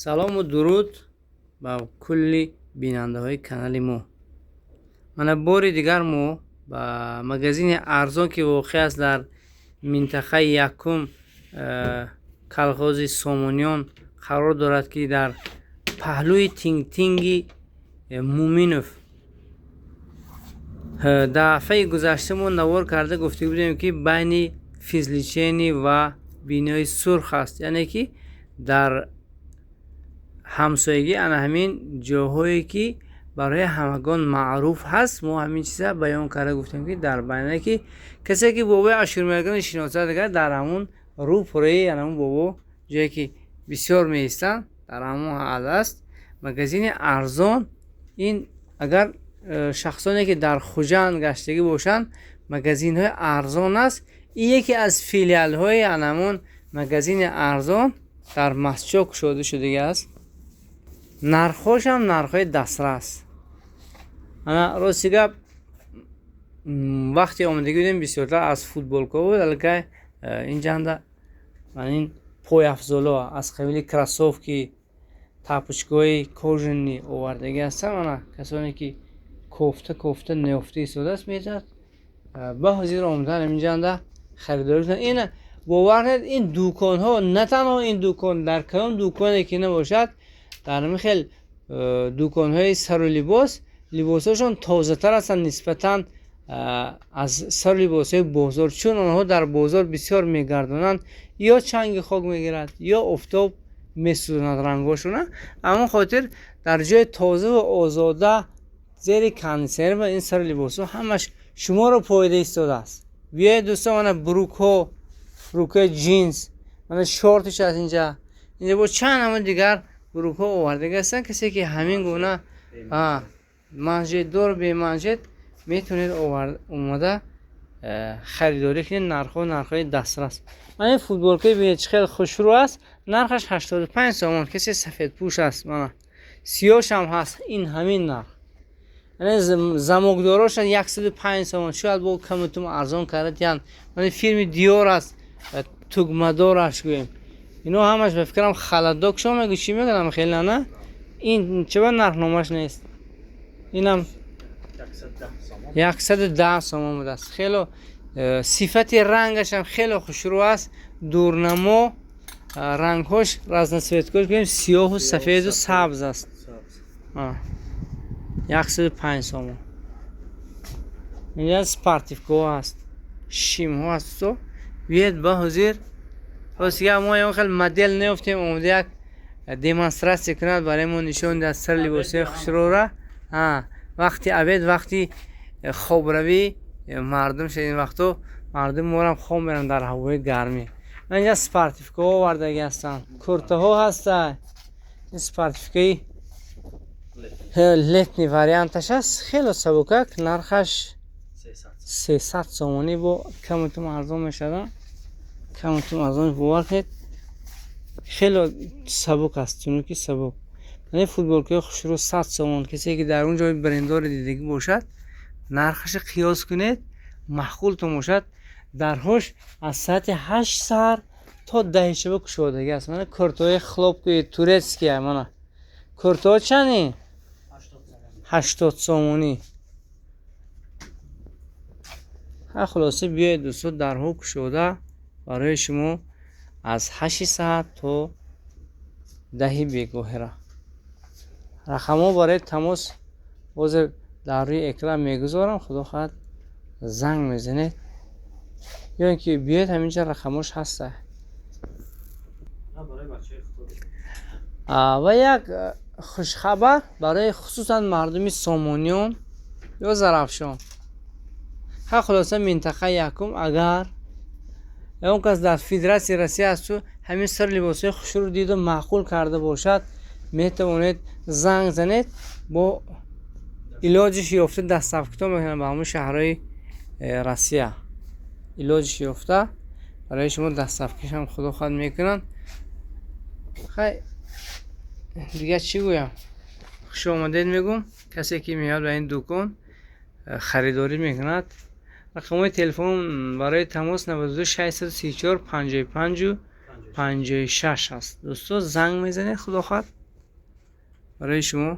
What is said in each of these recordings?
Салому дуруд ба кулли бинандаҳои канали мо. Мана, бори дигар мо ба магазини арзон, ки воқеъ аст дар минтақаи якум, колхози Сомониён қарор дорад, ки дар паҳлӯи Тингтинги Муминов. Дафъаи гузашта мо навор карда гуфта будем, ки байни физлечение ва Бинои Сурх аст, яъне ки дар ҳамсоягӣ, ана ҳамин ҷоҳое, ки барои ҳамагон маъруф ҳаст. Мо ҳамин чиза баён карда гуфтем, ки дар байне ки касе ки бобои Ашурмергани шиносад, агар дар ҳамун рӯ пурраи ҳамун бобо, ҷое ки бисёр меистанд, дар ҳамун ҳал аст магазини арзон. Ин агар шахсоне ки дар Хуҷанд гаштагӣ бошанд, магазинҳои арзон аст. Ин яке аз филиалҳои анамун магазини арзон дар Мастчоҳ кушода шудагӣ аст. Нархҳошам нархҳои дастрас. Ана, рости гап, вақте омадагӣ будем, бисёртар аз футболкаҳо буд. Аллакай инҷанда ин пойафзоло аз қабили кроссовки, тапочкаҳои кожаный овардагӣ ҳастанд. Ана, касоне ки кофта кофта неёфта истодааст, метавонад ба ҳозир омадан, инҷанда харидорӣ кунад. Ина, бовар кунед, ин дуконҳо, на танҳо ин дукон, дар кадом дуконе ки набошад, дар ҳамин хел дуконҳои сару либос либосҳошон тозатар ҳастанд нисбатан аз сару либосҳои бозор, чун онҳо дар бозор бисёр мегардонанд, ё чанги хок мегирад, ё офтоб месӯзонад рангҳошона. Ҳамон хотир дар ҷои тозаву озода, зери кондитсионер ва ин сару либосҳо ҳамаш шуморо поида истодааст. Биёед, дӯстон. Мана брюкҳо, брюкҳои ҷинс, мана шортиш аст инҷа. Инҷа бо чанд ҳамон дигар брюкҳо овардагӣ ҳастанд. Касе ки ҳамин гуна манжетдор, беманжет, метавонед омада харидорӣ кунед. Нархҳо нархҳои дастрас. Мана ин футболкаи бинед, чӣ хеле хушрӯ аст. Нархаш 85 сомон. Касе сафедпӯш аст, мана сиёшам ҳаст, ин ҳамин нарх. Замокдороша 105 сомон, шояд бо камутум арзон карда диҳанд. Мана фирми Диор аст, тугмадораш гӯем. Ино ҳамаш, ба фикрам, холодок шо мегӯ, чӣ мегӯям, хеле на. Ин чиба нархномаш нест? Инам 110 сомон будааст. Хело сифати рангашам хеле хушрӯ аст, дурнамо, рангҳош разноцветкош гӯем, сиёҳу сафеду сабз аст. 105 сомон. Инҷа спортивкаҳо ҳаст, шимҳо ҳаст. Биёед ба ҳозир. Ростига, мо ягон хел модел неёфтем, омода як демонстратсия кунад, барои мо нишон диҳад сар либосҳои хушрӯра. Вақти обед, вақти хобравӣ мардум шуд. Ин вақто мардум морам хоб меранд дар ҳавои гармӣ. Инҷа спортивкаҳо овардагӣ ҳастанд, куртаҳо ҳастанд. Ин спортивкаи летний варианташ аст, хело сабукак, нархаш 300 сомонӣ, бо камутум арзон мешавад, камутум арзон. Бовар кунед, хело сабук аст, чунки сабук. Ин футболкаи хушрӯ 100 сомон. Касе ки дар он ҷои бренддори дидагӣ бошад, нархаша қиёс кунед, маъқултон бошад. Дарҳош аз соати 8 саҳар то 10 шаба кушодагӣ аст. Мана куртаҳои хлопковый турецкия. Мана куртаҳо чанд? 80 сомонӣ. Ха, хулоса, биёед, дӯстон, дарҳо кушода барои шумо аз 8 саҳар то 10 бегоҳира. Рақамҳо барои тамос ҳозир дар рӯи экран мегузорам. Худо хоҳад, занг мезанед ё ин ки биёед, ҳаминҷа рақамҳош ҳаста. Ва як хушхабар барои хусусан мардуми Сомониён ё Зарафшон. Ха, хулоса, минтақаи якум, агар ягон кас дар Федератсияи Россия асту, ҳамин сар либосҳои хушрӯ диду маъқул карда бошад, метавонед занг занед, бо илоҷиш ёфта доставкато мекунанд ба ҳамон шаҳрҳои Россия. Илоҷиш ёфта барои шумо доставкашам, худо хоҳад, мекунанд. Хай, дигар чӣ гӯям? Хушомадед мегӯм касе ки меояд ба ин дукон, харидорӣ мекунад. Рақамҳои телефон барои тамос: 92 634 55. 56 аст. Дӯсто, занг мезанед, худо хоҳад, барои шумо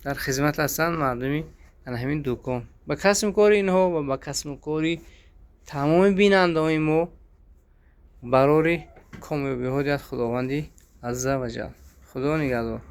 дар хизмат ҳастанд мардуми ана ҳамин дукон. Ба касбу кори инҳо ва ба касбу кори тамоми бинандаҳои мо барори комёбиҳо диҳад Худованди азза ва ҷал. Худо нигаҳдор.